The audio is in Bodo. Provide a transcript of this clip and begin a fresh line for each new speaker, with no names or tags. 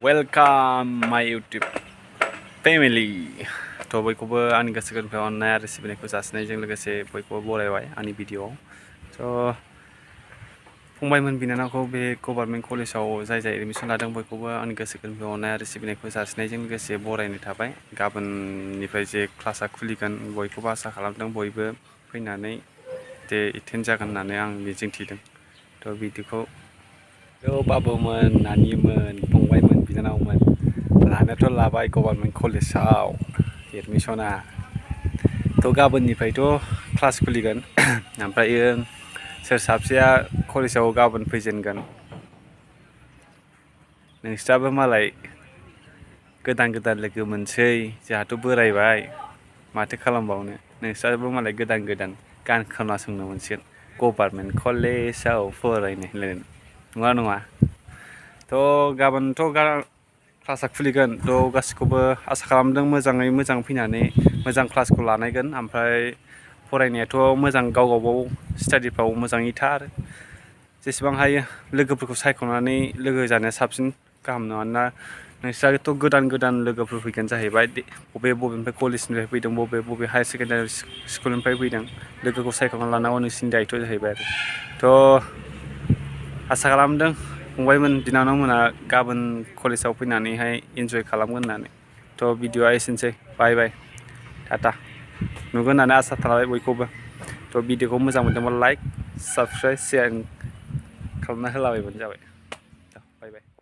Welcome my YouTube family थ' बयखौबो आंनि गोसो गोरबोनिफ्राय अननाय आरो सिबिनायखौ जासिनायजों लोगोसे बयखौबो बरायबाय आंनि भिडिअ'आव थ' फंबायमोन बिनानावखौ बे गभर्नमेन्ट कलेजाव जाय एडमिसन लादों बयखौबो आंनि गोसो गोरबोनिफ्राय अननाय आरो सिबिनायखौ जासिनायजों लोगोसे बरायनाय थाबाय गाबोननिफ्राय जे क्लासआ खुलिगोन बयखौबो आसा खालामदों बयबो फैनानै जे एटेन्ड जागोन होननानै आं मिजिंथिदों थ' बिदिखौ बाबुमोन नानिमोन फंबायमोन बिनानावमोन लानायाथ' लाबाय गभर्नमेन्ट कलेजाव एडमिसना थ' गाबोननिफ्रायथ' क्लास खुलिगोन ओमफ्रायो सोर साबसेया कलेजाव गाबोन फैजेनगोन नोंस्राबो मालाय गोदान गोदान लोगो मोनसै जोंहाथ' बोरायबाय माथो खालामबावनो नोंस्राबो मालाय गोदान गोदान गान खोनासंनो मोनसिगोन गभर्नमेन्ट कलेजाव फरायनो होनलायनानै नङा नङा थ' गाबोनथ' क्लासआ खुलिगोन थ' गासिखौबो आसा खालामदों मोजाङै मोजां फैनानै मोजां क्लासखौ लानायगोन ओमफ्राय फरायनायाथ' मोजां गाव गावबाव स्टाडिफ्राव मोजाङै थार जेसेबां हायो लोगोफोरखौ सायख'नानै लोगो जानाया साबसिन गाहाम नङाना नोंस्राथ' गोदान गोदान लोगोफोर फैगोन जाहैबाय बबेनिफ्राय कलेजनिफ्राय फैदों बबे हायार सेकेन्डारि स्कुलनिफ्राय फैदों लोगोखौ सायख'ना लानांगौ नोंसिनि दायथ' जाहैबाय आरो थ' आसा खालामदों फंबायमोन बिनानावमोना गाबोन कलेजाव फैनानैहाय इन्जय खालामगोन होननानै थ' भिडिअ'आ एसेनोसै बाय बाय टाटा नुगोन होननानै आसा थाबाय बयखौबो थ' भिडिअ'खौ मोजां मोनदोंबा लाइक साबस्क्राइब शेयार खालामना होलाबायबानो जाबाय बाय बाय